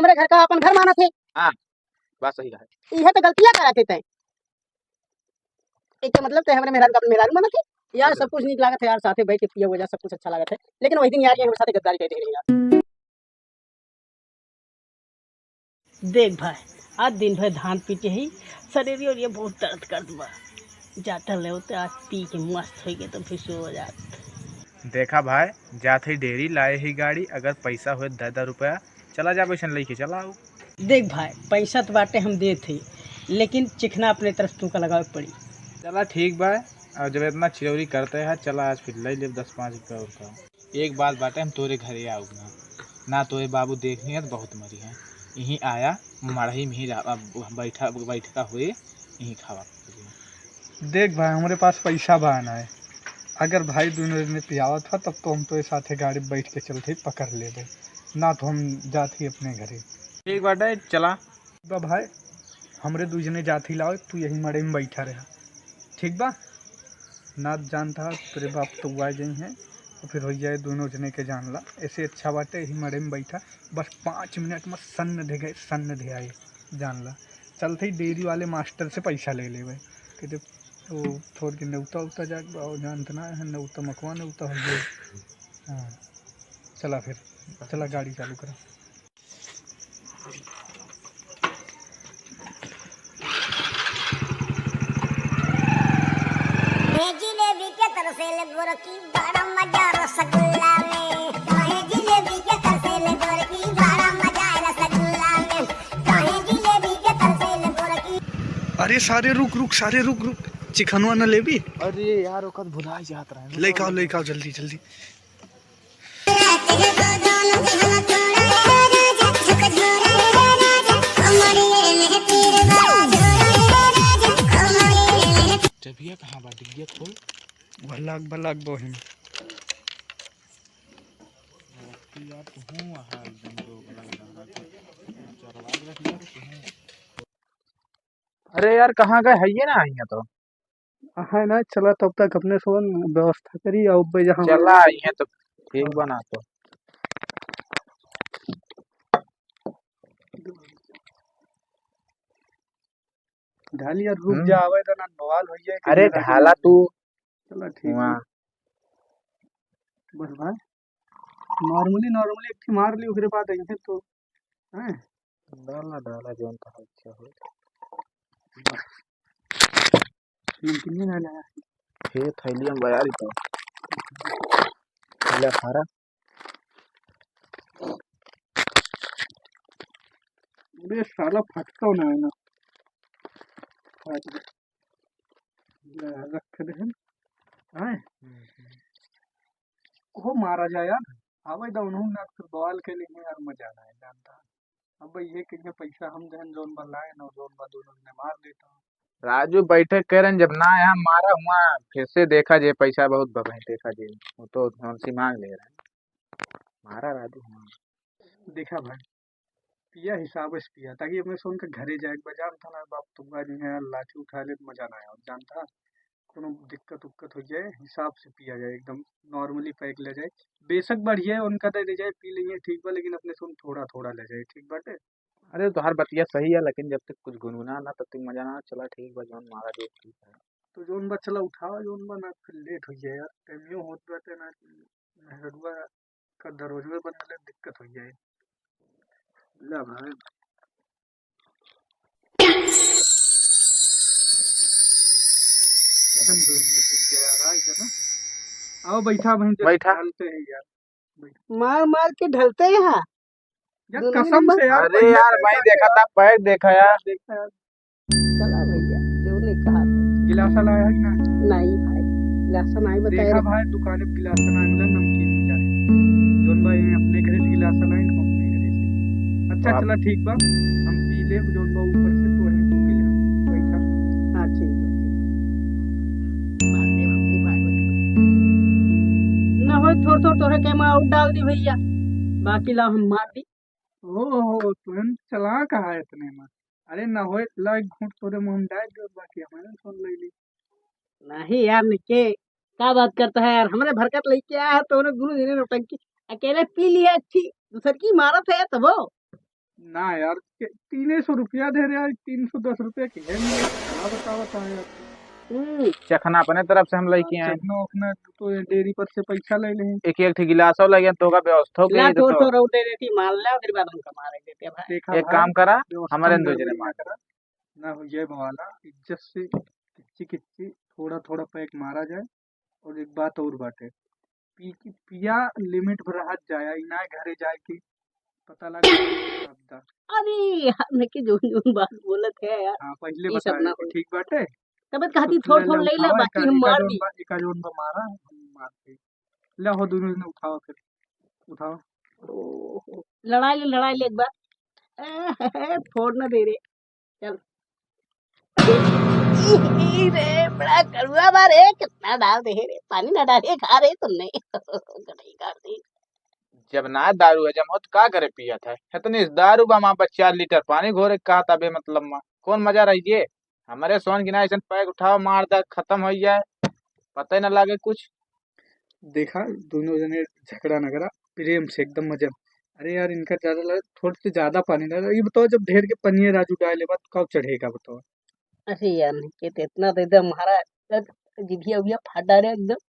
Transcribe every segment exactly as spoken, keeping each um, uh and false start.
हमरे घर का अपन घर मानत है। हाँ, बात सही कहा। इहे तो गलतियाँ करत है तैं। एक तो मतलब तैं हमरे मेहरारू का अपन मेहरारू मानत है। यार, अच्छा। सब कुछ नीक लागत है यार, साथे बैठ के पिया हुआ जा, सब कुछ अच्छा लागत है। लेकिन वही दिन यार, ये हमरे साथे गद्दारी कर दे यार। देख भाई, आज दिन भर धान पीटे ही, शरीर और ये बहुत दर्द करत बा। जाता ले होते आज पी के मस्त होई के तो फिर सो जात। देखा भाई, जात ही डेरी लाए ही गाड़ी, अगर पैसा होए दस दस रुपया, चला जा वैसन लेके चला आओ। देख भाई, पैसा तो बाटे हम देत ही, लेकिन चिखना अपने तरफ तू का लगावे के पड़ी। चला ठीक बा, और जब इतना चिरौरी करते है, चला आज फिर ले ले दस पाँच रुपया और का। एक बात बाटे, हम तोरे घरे आउब ना, ना तोरे बाबू देखिहैं तो बहुत मरिहैं। यहीं आया, मड़ही में ही रह-, अब बैठा, बैठका होए, यहीं खावा पिया। देख भाई, हमरे पास पैसा बा ना है। अगर भाई दुनो जने पियावत ह, तब तो हम तोरे साथे गाड़ी बैठ के चलत ही, पकड़ लेबे, ना तो हम जात ही अपने घरे। ठीक बाटे, चला। बा भाई, हमरे दुइ जने जात ही लाओ, तू यही मड़ई में बैठा रहा, ठीक बा? ना जानता, तेरे बाप तो आ जाई हैं, तो फिर हो जाए दुनो जने के जान ला। ऐसे अच्छा बाटे, यही मड़ई में बैठा, बस पाँच मिनट में सन्न धे गए, सन्न धे आए, जान ला। चलते ही डेरी वाले मास्टर से पैसा ले लेबे, कहते वो थोड़ के नेवता उता जाके बा, वो जानत ना है, नेवता मकवा नेवता हो गए। हाँ, चला फिर, चला गाड़ी चालू करा। ए जिलेबी के तरसेल गोरकी, बड़ा मजा रसगुल्ला में। काहे जिलेबी के तरसेल गोरकी, बड़ा मजा रसगुल्ला में। काहे जिलेबी के तरसेल गोरकी। अरे सारे रुक, रुक, सारे रुक, रुक। चिखनवा न लेबी? अरे यार, ओकर भुला जात रहे। लेके आओ, लेके आओ, जल्दी, जल्दी। जबिया कहाँ बा? डिग्गिया खोल। भलाक, भलाक बहिन। यार, तू हूँ वहाँ एकदम जो भला लगा रहा था। चरवा के रख दिया तू हूँ। अरे यार, कहाँ गए? हइये ना, हइये तो। है ना, चला तब तक अपने सोन व्यवस्था करी, अउबे जहाँ चला, हइये तो ठीक बना तो। ढाली यार, रुक हम्म। जा, आवे तो ना, बवाल हो जाए कि अरे, मेरा ढाला तू। चला, ठीक है। बस भाई, normally, normally एक ठे मार ली, ओकरे बाद अइहे तो, हैं? डाला, डाला, जौन तोहार इच्छा हो। नमकीन नहीं डाला है। हे थैलिया में बयारी तो। थैला खारा। अरे साला फटका ना है ना। फट गया। रख दे हम। आए। हम्म, हम्म। को मारा जाए यार, आवे दा उन्होंने ना फिर बवाल के लिए यार मजा ना है जानता। अब भाई ये कहिए पैसा हम जहन जौन बा लाए ना जौन बा दोनों ने मार देता। राजू बैठे कह रहे हैं, जब ना यहाँ मारा हुआ फिर से देखा जे पैसा बहुत बबे देखा जे वो तो हमसे मांग ले रहे हैं। मारा राजू हुआ। देखा भाई, पिया हिसाब से पिया, ताकि अपने सोन के घरे जाए के बा। जानता ना बाप तुंगा जी हैं, लाठी उठा ले तो मजा ना आवे। जानता कोनो दिक्कत उक्कत हो जाए, हिसाब से पिया जाए, एकदम normally pack ले जाए। बेशक बढ़िया है, उनका दे दे जाए, पी लेंगे, ठीक बा, लेकिन अपने सोन थोड़ा थोड़ा ले जाए, ठीक बाटे। अरे तोहार बतिया सही है, लेकिन जब तक कुछ गुनगुना ना तब तक मजा ना। चला ठीक बा, जौन मारा जे ठीक है। तो जौन बा चला उठावा, जौन बा ना फिर लेट हो जाए यार, टाइमियो होत बाटे ना, मेहररुआ का दरवाजवे बंद ले दिक्कत हो जाए। ले भाई। कसम से उनमें टूट गया यार, आज है ना। आओ बैठा बहन, जब बैठा। ढलते हैं यार। बैठा। मार मार के ढलते हैं। यार दोनों कसम नंबर। से यार, अरे पहले यार, तो मैं यार देखा था, पैर देखा यार। देखा यार। चला भैया, जो ने कहा। गिलासा लाया है कि ना? नहीं भाई, गिलासा नहीं बताया देखा रे। भाई, दुकान पे गिलासा ना मिला, नमकीन मिला है। जोन भाई अपने घरे से गिलासा लाइन, हम अपने घरे से। अच्छा, आप चला ठीक बा, हम पी ले, जोन बा ऊपर से तो है, तू पी ले। बैठा। हाँ, ठीक बा, ठीक बा। मार ले, हम भी भाई। ना हो, थोड़, थोड़, थोड़े के में और डाल दी भैया, बाकी ला हम मार दी। ओहो, तुहन चला कहा इतने में? अरे ना होए, ला एक घूंट तोरे मुंह में डाल दे, बाकी हमारे सुन ले ली। नहीं यार, निके, का बात करता है यार? हमरे भरकत लेके आया है, तो उन्हें दोनों जने नौटंकी अकेले पी लिया, अच्छी दूसर की मारत है तबो। ना यार, के-, तीने सौ रुपया दे रहे यार, तीन सौ दस रुपया की है नहीं, क्या बतावत है यार। हम्म। चखना अपने तरफ से हम लेके आए। चखना उखना तो ये डेयरी पर से पैसा ले ले। एक एक ठे गिलासो लगे तो का व्यवस्था हो ला, गई तो। तो रो दे देती, मान ला, फिर बाद में कमा रहे देते भाई। देखा एक भाई, काम करा, व्यवस्था हमारे में दो जने गड़बड़ी मार। ना करा, ना हो ये बवाला, इज्जत से किच्ची किच्ची थोड़ा थोड़ा पैक मारा जाए। और एक बात और बाटे, पी की पिया लिमिट में रहत जाया, ई ना घरे जाए के पता लगे अब दा। अरे यार, मैं के जोन जोन बात बोलत है यार, हाँ, पहिले ई सब बताए ना कि हो। ठीक बाटे। तब कहती तो थोड़ ले थोड़ ले ले, उठावा, बाकी एका, हम एका मार जोन दी। बा, एका जोन बा मारा, हम मार दी। ले हो दोनों जने उठावा फिर, उठावा। ओहो, लड़ाई ले, लड़ाई ले एक बार। ए, फोड़ ना दे रे। चल। ई रे, बड़ा कड़ुआ बा रे, कितना डाल दे रे, पानी ना डाले, खा रे तुमने। गटई काट दी। जब ना दारू हजम हो, तो का करे पियत है? इतनी दारू बा, माँ बस चार लीटर पानी घोरे के कहा था, बेमतलब माँ। कौन मजा रही ये? हमारे सोन गिना ऐसन पैक उठाओ, मार दा, खत्म हो जाए, पता ही ना लागे कुछ। देखा, दोनों जने झगड़ा न करा, प्रेम से एकदम मजे में। अरे यार, इनका ज्यादा लगा, थोड़े से ज्यादा पानी डाला। ये बताओ, जब ढेर के पनिया राजू डाले बा, तो कब चढ़ेगा बताओ? अरे यार, नहीं के तो इतना दे दे, हमारा जिभिया उभिया फाट डाले एकदम।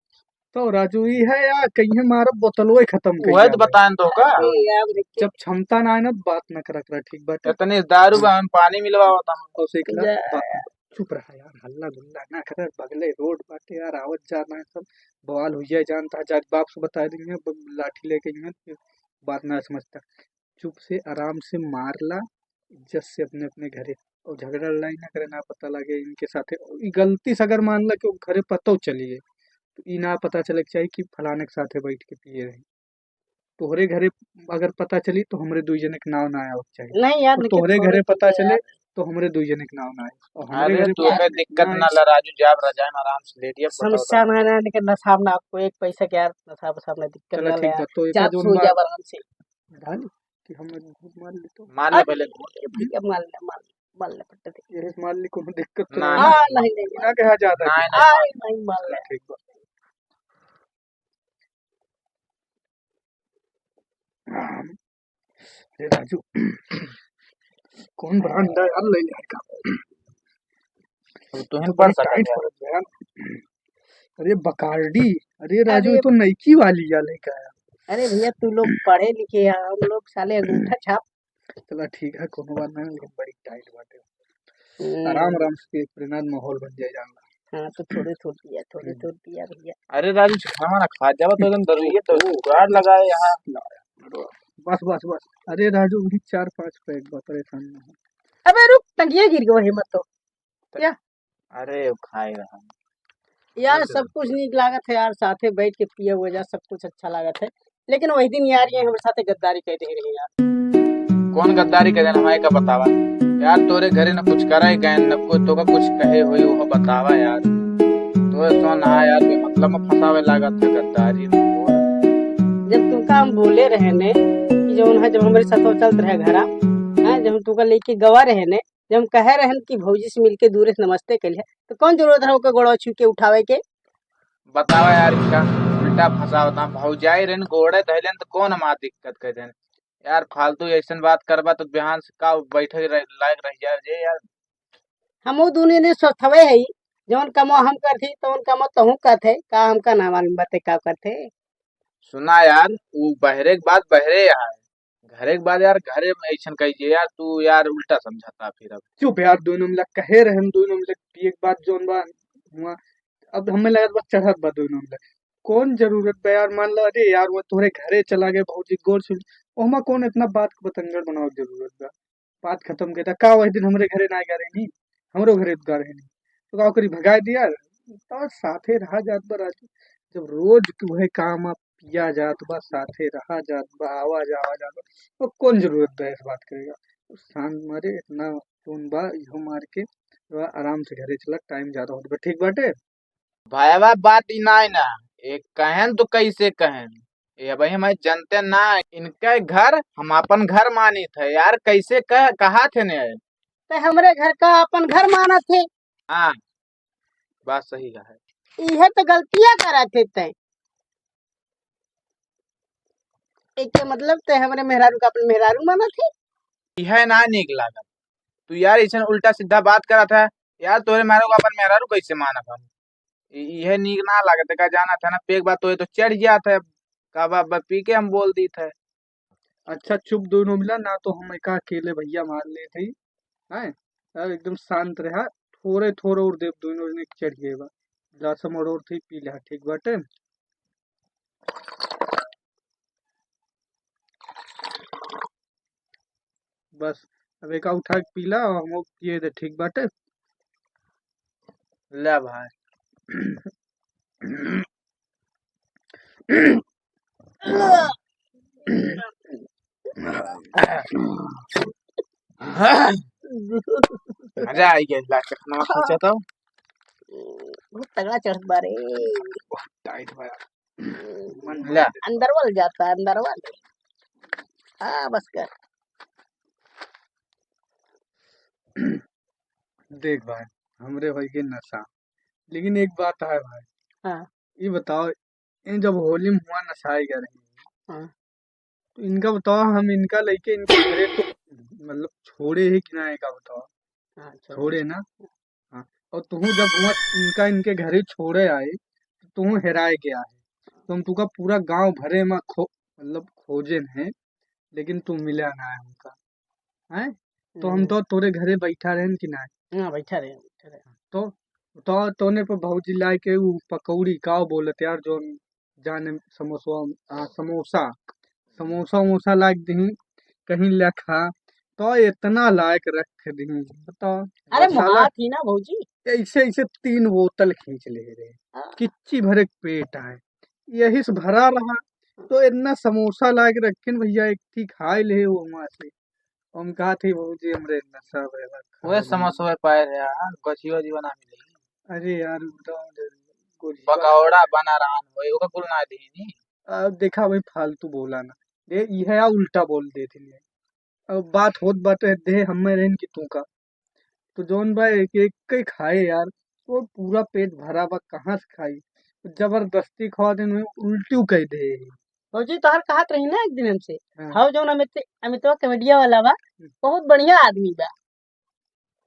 तो राजू, ई है यार, कहीं मारब बोतलवे खत्म कर वही तो जावे। बताएं तो का? अरे यार, देख के जब क्षमता ना आए ना, बात ना करा करा, ठीक बाटे? इतनी दारू बा, हम पानी मिलवावत हम। और से इकला जा। बात, चुप रहा यार, हल्ला गुल्ला ना करे, बगले रोड बाटे यार, आवत जात ना है सब, बवाल हुई जाए जानता है, जाके बाप से बता देंगे, ब-, लाठी लेके यहाँ पे बात ना समझता। चुप से आराम से मार ला, इज्जत से अपने अपने घरे, और झगड़ा लड़ाई ना करे, ना पता लगे इनके साथे। ई गलती से अगर मान ला कि वो घरे पतो चली गई, तो ई ना पता चले के चाही कि फलाने के साथे बैठ के पिए रही। तोहरे घरे अगर पता चली तो हमरे दुई जने के नाव ना आवे के चाही। नहीं यार, और लेकिन तोहरे थोड़े घरे पता ठीक है चले यार। तो हमरे दुई जने के नाव ना आए। और हमरे अरे घरे तू पता हमें दिक्कत ना ना आए। ला राजू, जाब रजाई में आराम से लेटिया समस्या पकड़ ना है, लेकिन नशा में आपको एक पैसा के यार, नशा वशा में दिक्कत चला ना ठीक ले बा, यार। तो एका जाब जोन सो बा जाब आराम से। डाल कि हम घूट मार ले तो। मार ले अरे पहले घूट। भैया मार ले, मार ले, मार ले पट्टे से। यही से मार ली, कोनो दिक्कत तो ना, नहीं। ना। हाँ, नहीं, नहीं, ना कहा जाता ना, कि ना। हाँ, नहीं, मार ले। ठीक बा। ए राजू, कौन ब्रांड है यार, ले जाए का? अब तुहन पढ़ बड़ी सकत टाइट है। पड़त है यार। अरे बकार्डी, अरे राजू, अरे ये तो नईकी वाली या लेके आया। अरे भैया, तू लोग पढ़े लिखे हैं, हम लोग साले अंगूठा छाप। चला ठीक है, कोनो बात नहीं, लेकिन बड़ी टाइट बाटे। हम्म। आराम आराम से पिए, प्रेरणादायक माहौल बन जाए जान ला। हाँ, तो थोड़े थोड़ पिया, थोड़े हम्म। थोड़ पिया भैया। अरे राजू, खाना ना खा जावा तो एकदम जरूरी है, तो जुगाड़ लगाए यहाँ। बस, बस, बस। अरे राजू, वही चार पाँच पैक बा, परेशान ना हो। अबे रुक, टंगिया गिर गवा, हिम्मत तो। त-, क्या? अरे, खाए रहा। यार, बस। सब कुछ नीक लागत है यार, साथे बैठ के पिया हुआ जा, सब कुछ अच्छा लागत है। लेकिन वही दिन यार, ये हमरे साथे गद्दारी कर दे रहे यार। कौन गद्दारी करे ना, हमारे का बतावा? यार, तोरे घरे न कुछ करे गए, न कोई तोका कुछ कहे होई, वो बतावा यार। तोरे तो ना यार, बेमतलब में फंसावे लागत है गद्दारी। जब तुमका हम बोले रहे ने कि जौन है, जब हमरे साथ चलत रहे घरा, हैं, जब हम तुमका लेके गवा रहे ने, जब हम कहे रहन कि भौजी से मिलके दूरे से नमस्ते कइले, तो कौन जरूरत रहे ओके गोड़वा छू के उठावे के? बतावा यार, इनका उल्टा फंसावता। भौजाई रहन, गोड़े धइलेन, तो कौन हमार दिक्कत कर देन? यार, फालतू ऐसन बात करबा, तो बिहान से का बैठे रह, लायक रह जाए जे यार। हमहू दुनिया ने सोचवे है, जौन कमवा हम करथी, तौन कमवा तहूँ करथे। का हमका ना मालूम बाटे, का करथे? सुना यार, उ बहरे के बात बहरे है, घरे के बात यार, घरे में ऐसन कही जे यार, तू यार उल्टा समझता फिर अब। चुप यार, दोनों मिला कहे रहे हम, दोनों मिला पिए के बाद जौन बा हुआ, अब हमें लगत बा चढ़त बा दोनों मिला। कौन जरूरत बा यार, मान ला, अरे यार, वो तोहरे घरे चला गए भौजी गोर सुन, ओहमा कौन इतना बात के बतंगड़ बनावे के जरूरत बा? बात खत्म कर दा। का वही दिन हमरे घरे ना गा रहनी, हमरो घरे गा रहनी, तो का ओकरी भगाए दिया? तो साथे रहा जात बा राजू, जब रोज के वही काम आप पिया जात बा, साथे रहा जात बा, आवा जावा जात बा, तो कौन जरूरत बा इस बात करेगा? तो शांत मारे इतना टोन बा, इहो मार के तो आराम से घरे चला, टाइम ज्यादा होत बा, ठीक बाटे? भाईवा, बात ई नाय ना, एक कहेन तो कैसे कहेन? ये भाई हमारे जनते ना, इनका घर हम अपन घर मानित है यार, कैसे कह, कहा थे ने? ते हमरे घर का अपन घर मानत है। हाँ, बात सही है। इहे तो गलतियां करत है ते। एके मतलब ते हमरे मेहरारू का अपन मेहरारू मानत है। इहे ना नीक लागत। तू यार ऐसन उल्टा सीधा बात करत है यार, तोरे मेहरारू का अपन मेहरारू कैसे मानत हम? इ-, इहे नीक ना लागत है, का जानत है ना, पेग बात तो ये तो चढ़ जात है, का बा, बा पी के हम बोल दीत है। अच्छा चुप दोनों मिला ना, तो हम एका अकेले भैया मार लेत हई, हैं? अब एकदम शांत रहा, थोड़े थोड़े और देव दोनों जने के चढ़ गए बा, गिलास हम और, और थे पी लिहा, ठीक बाटे? बस, अब एका उठा के पी ला, हम पिए दे, ठीक बाटे? ले भाई। मजा आई गया, ला चखना खींचा था। बहुत तगड़ा चढ़त बा रे। बहुत टाइट बा। मन ला। अंदर वाल जाता, अंदर वाल। हाँ, बस कर। देख भाई, हमरे भाई के नशा, लेकिन एक बात है भाई। हाँ। ये बताओ, ये जब होली में हुआ नशाए गए रहे, हाँ। तो इनका बताओ, हम इनका लेके इनके घरे तो मतलब छोड़े ही कि ना, इनका बताओ। हाँ, छोड़े। छोड़े ना? हाँ। और तुहू जब हुआ इनका इनके घरे छोड़े आए, तो तुहू हेराए के आए, तो हम तुका पूरा गांव भरे में खो-, मतलब खोजे हैं, लेकिन तू मिला ना है हमका, हैं? तो हम हम्म। तो तोरे घरे बैठा रहन कि ना? हाँ, बैठा रहे, बैठा रहे। तो, तो तोने पे भौजी लाए के उ पकौड़ी का बोलत यार, जो जाने समोसा, आ, समोसा, समोसा वमोसा लाग दही, कहीं ले खा, तो इतना लायक रख दही, बताओ। अरे, मसाला मोहा थी ना भौजी। ऐसे, ऐसे तीन बोतल खींच ले रहे, हाँ। किच्ची भरे के पेट आए, यही से भरा रहा, तो इतना समोसा लाग रखिन भैया, एक थी खाए ले वो वहाँ से। हम कहा थे भौजी, हमरे नशा भैया, वह खाए समोसा ले। पाए रहे, हाँ, गछिया जीवा ना मिले। अरे यार, एकदम गोलिया। पकौड़ा बना रहन होई, ओकर कुल ना दीनी। अब देखा भाई, फालतू बोला ना। दे, इहे आ उल्टा बोल देत ही। अब बात होत बाटे, दे हमें रहन कि तू का। तो जौन बा एक, एक के खाए यार, वो पूरा पेट भरा बा, कहाँ से खाई? जबरदस्ती खवा देन, उल्टी कह दे। भौजी तोहर कहत रही ना एक दिन हमसे, हाँ। हौ जौन अमित-, अमितवा कमेडिया वाला बा, हम्म। बहुत बढ़िया आदमी बा।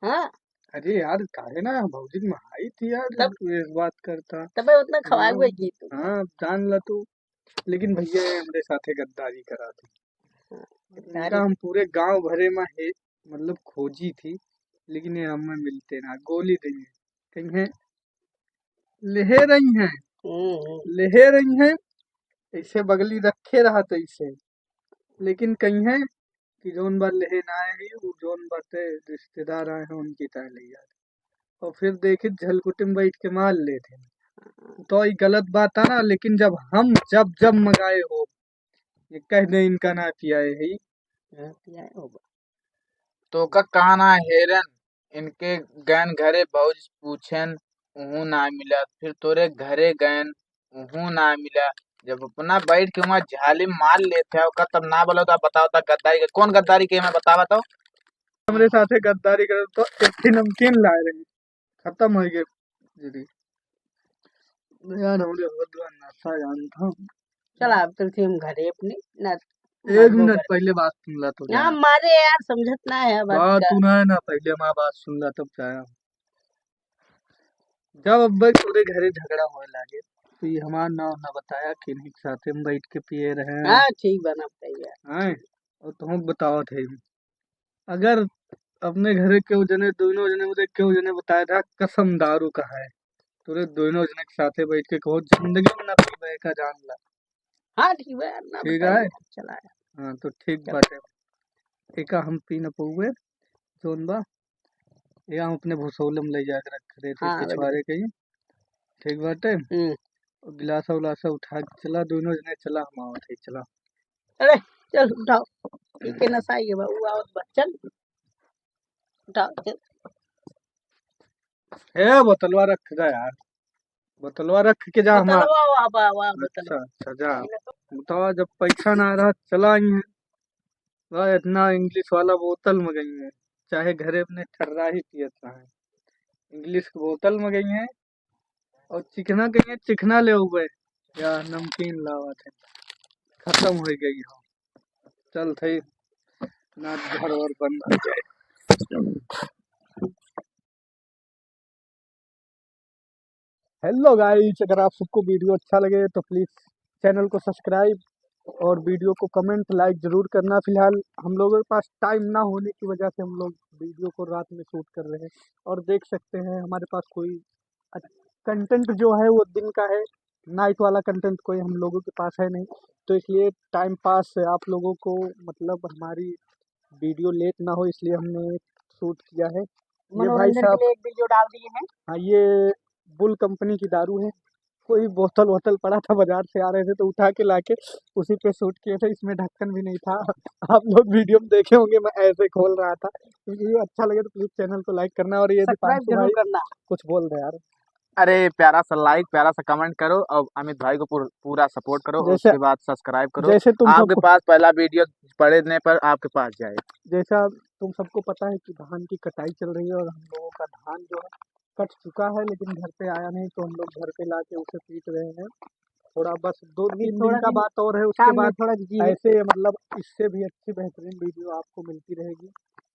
हाँ। अरे यार, काहे ना भौजी के महाई थी यार, तब तू एक बात करता। तबे उतना खवाए हाँ, हुए की तू। हाँ, जान ला तू। लेकिन भैया, ये हमरे साथे गद्दारी करा थी। हाँ, इनका गद्दारी। हम पूरे गांव भरे में है, मतलब खोजी थी, लेकिन ये हमें मिलते ना। गोली देंगे, कहीं है, लेहे रही हैं, हम्म, हम्म। लेहे रही हैं, ऐसे बगली रखे रहा तो ऐसे, लेकिन कहीं है कि जौन बा लेहे ना आए हैं, वो जौन बाटे रिश्तेदार आए हैं, उनकी ताय ले यार। और फिर देखित झलकुटी में बैठ के मार लेत हैं। तो ई गलत बात है ना, लेकिन जब हम, जब, जब मंगाए हो, ये कह दे इनका ना पियाए है। हाँ, पियाए हो बा। तो का कहना हेरन, इनके गैन घरे भौज पूछेन, उहू ना मिला। फिर तोरे घरे गैन, उहू ना मिला। जब अपना बैठ के वहाँ झाली मार लेते हो का, तब ना बोलो तो बताओ, तो गद्दारी के, कौन गद्दारी के मैं बतावा तो? हमरे साथे गद्दारी करे तो एक ही नमकीन लाए रही, खत्म हो गए। दीदी, यार, हमरे बहुत बड़ा नशा जानता हूँ। चला, अब चलती हम घरे अपने, ना एक मारबो मिनट, करे। पहले बात सुन ला तो यहाँ जाया। मारे यार, समझत ना है बात बात का। सुना है ना, पहले हमारा बात सुन ला तब जाया। जब अब्बे तोरे घरे झगड़ा होए लागे, तो ये हमार नाम ना बताया कि इन्हीं के साथे में बैठ के पिए रहे हैं। हाँ, ठीक बा, ना बताइए। हैं? और तुम बताओ थे, अगर अपने घरे केहू जने, दोनों जने में से केहू जने बताए था, कसम दारू का है, तोरे दोनों जने के साथे बैठ के कहो, जिंदगी में ना पीबे का, जान ला। हाँ, ठीक बा, ना ठीक बताइए, है? चला है। हाँ, तो ठीक चल। बाटे। एका हम पी न पउबे, जौन बा, एका हम अपने भुसौले में ले जाके रख देते हाँ, पिछवारे के ही। ठीक बाटे? हम्म। गिलासा उलासा उठा के चला, दोनों जने चला, हम आवत है, चला। अरे, चल उठाओ, पी के नशा ये बा, उ आवत बा, चल। उठाओ, चल। ए, बोतलवा रख जा यार, बोतलवा रख के जा हमार। बोतलवा, वाह, वाह, वाह, बोतलवा। अच्छा, अच्छा, जा। बतावा, जब पैसा ना रहा, चला आई है। वाह, इतना इंग्लिश वाला बोतल मंगाई है, चाहे घरे अपने ठर्रा ही पियत रहे। इंग्लिश के बोतल मंगाई है, और चिकना कहिए, चिकना ले उबे। या नमकीन लावत है, खत्म हो गई हो। चल थई, ना घर और बंद हो जाए। हेलो गाइस, अगर आप सबको वीडियो अच्छा लगे तो प्लीज चैनल को सब्सक्राइब और वीडियो को कमेंट, लाइक जरूर करना। फिलहाल हम लोगों के पास टाइम ना होने की वजह से हम लोग वीडियो को रात में शूट कर रहे हैं। और देख सकते हैं हमारे पास कोई कंटेंट जो है वो दिन का है, नाइट वाला कंटेंट कोई हम लोगों के पास है नहीं, तो इसलिए टाइम पास है आप लोगों को, मतलब हमारी वीडियो लेट ना हो इसलिए हमने शूट किया है। ये भाई साहब, एक वीडियो डाल दिए हैं। हाँ, ये बुल कंपनी की दारू है। कोई बोतल वोतल पड़ा था बाजार से, आ रहे थे तो उठा के लाके उसी पे शूट किए थे। इसमें ढक्कन भी नहीं था। आप लोग वीडियो में देखे होंगे, मैं ऐसे खोल रहा था। तो वीडियो अच्छा लगे तो प्लीज चैनल को लाइक करना और ये सब्सक्राइब दीपांशु जरूर भाई करना। कुछ बोल दे यार। अरे, प्यारा सा लाइक, प्यारा सा कमेंट करो और अमित भाई को पूर-, पूरा सपोर्ट करो। जैसे, उसके बाद सब्सक्राइब करो। जैसे तुम आपके सबको पास पहला वीडियो पड़ने पर आपके पास जाए। जैसा तुम सबको पता है कि धान की कटाई चल रही है और हम लोगों का धान जो है कट चुका है, लेकिन घर पे आया नहीं, तो हम लोग घर पे लाके उसे पीट रहे हैं। थोड़ा बस दो अभी तीन थोड़ा दिन का दिन बात और है, उसके काम में बाद थोड़ा बिजी है। ऐसे मतलब इससे भी अच्छी बेहतरीन वीडियो आपको मिलती रहेगी,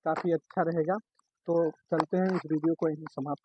काफ़ी अच्छा रहेगा। तो चलते हैं, इस वीडियो को यहीं समाप्त